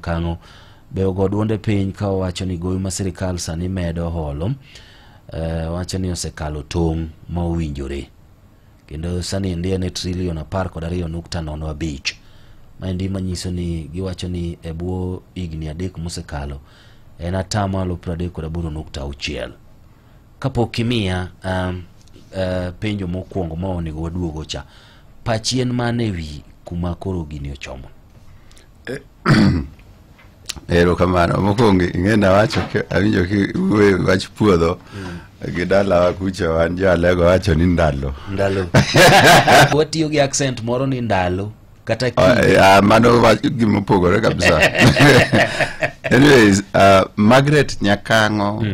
Nyakang'o be ogo duonde piny ka owacho ni gowi ma sirikal sani medo holo, wacho ni osekalo tong' ma owinjore kendo sani endi en e trilion 12.05. Maendi manyiso ni giwacho ni e bwo higni 3 mosekalo en 38.6%. Kapok imiya penjo mokwongo ma onego waduogo cha, pachi en mane ewi kuma koro gini ochomo? Erokamano. Mokwongo ing'e nawacho awinjo kiwuoyo wach puodho gi dalawa kucha wan jo Alego wacho ni ndalo. Ndalo. Watiyo gi accent moro ni ndalo kata kinde. Mano wach gima opogore kabisa. Anyways, Margaret Nyakang'o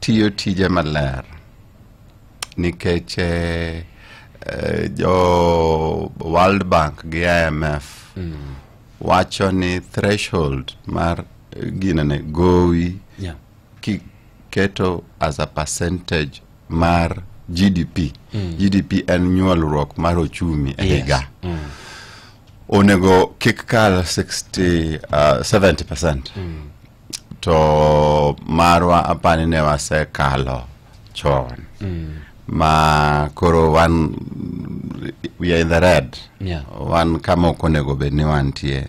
tiyo tije maler nikech jo World Bank gi IMF wacho ni threshold mar ginene gowi kiketo as a percentage mar GDP. GDP en nyuolruok mar ochumi e higa. Onego kik kal 60, 70%. To marwa apani ne wasekalo chon. Ma koro wan we are in the red. Wan kama ok onego bed ni wantie.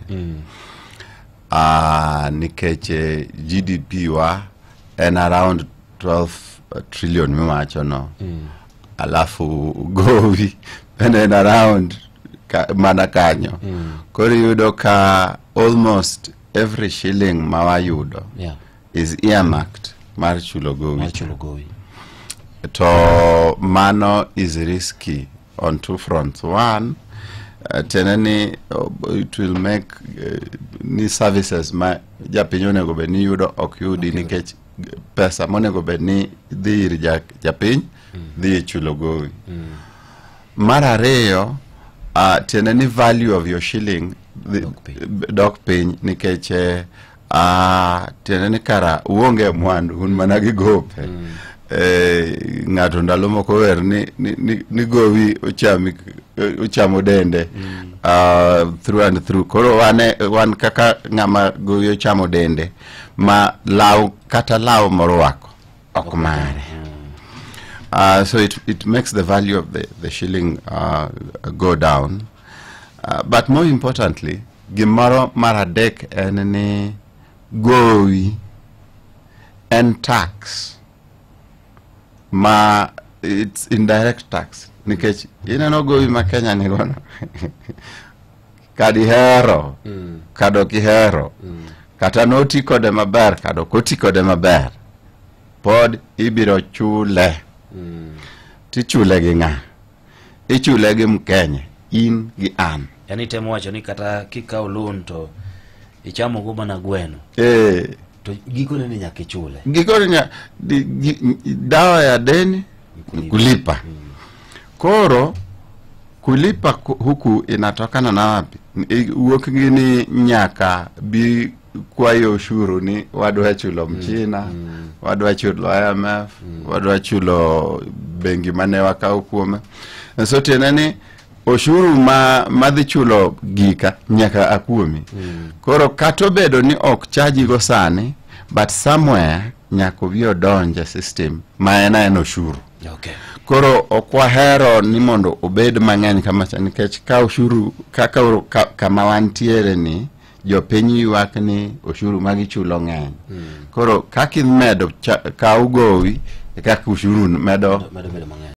Nikech GDP wa en around 12 trillion miwacho no. Alafu gowi bende en around mana kanyo. Koro iyudo ka almost every shilling ma wayudo is earmarked mar chulo gowi. Mar chulo gowi. To mano is risky on two fronts. One, tiende ni it will make ni services ma japiny onego bed ni yudo ok yudi nikech pesa monego bed ni dhi ir japiny dhi e chulo gowi. Mar ariyo, tiende ni value of your shilling dok piny nikech tiende ni kara uonge mwandu un mana gi gope. Ng'ato ndalo moko wer ni gowi ochami ochamo dende through and through. Koro wan kaka ng'ama gowi ochamo dende ma law kata law morwako ok mare. So it makes the value of the shilling go down. But more importantly, gimoro mar adek en ni gowi en tax ma it's indirect tax nikech ineno gowi ma Kenya ni gono kadihero kado ok ihero kata noti kode maber kado ok oti kode maber pod ibiro chule. Tichule gi ng'a? Ichule gi Mkenya, in gi an. Yani temo wacho ni kata kikawo loan to ichamo go mana gweno. To gikone ni nyaka ichule. Gikone dawa ya deni kulipa. Koro kulipa huku inatokana na wapi? Wuok gi ni nyaka bi kwayo ushuru ni wadwa chulo Mchina, wadwa chulo IMF, wadwa chulo bengi mane wakawo kuome. So tiende ni ushuru ma madhi chulo gika nyaka akuomi. Koro kata obedo ni ok chaji go sani, but somewhere nyaka obi odonje system ma en ushuru. Koro ok wahero ni mondo obed mang'eny kama cha nikech ka ushuru kaka kama wantiere ni jopiny ywak ni ushuru magichulo ng'eny. Koro kaka imedo kaw gowi e kaka ushuru medo bedo mang'eny.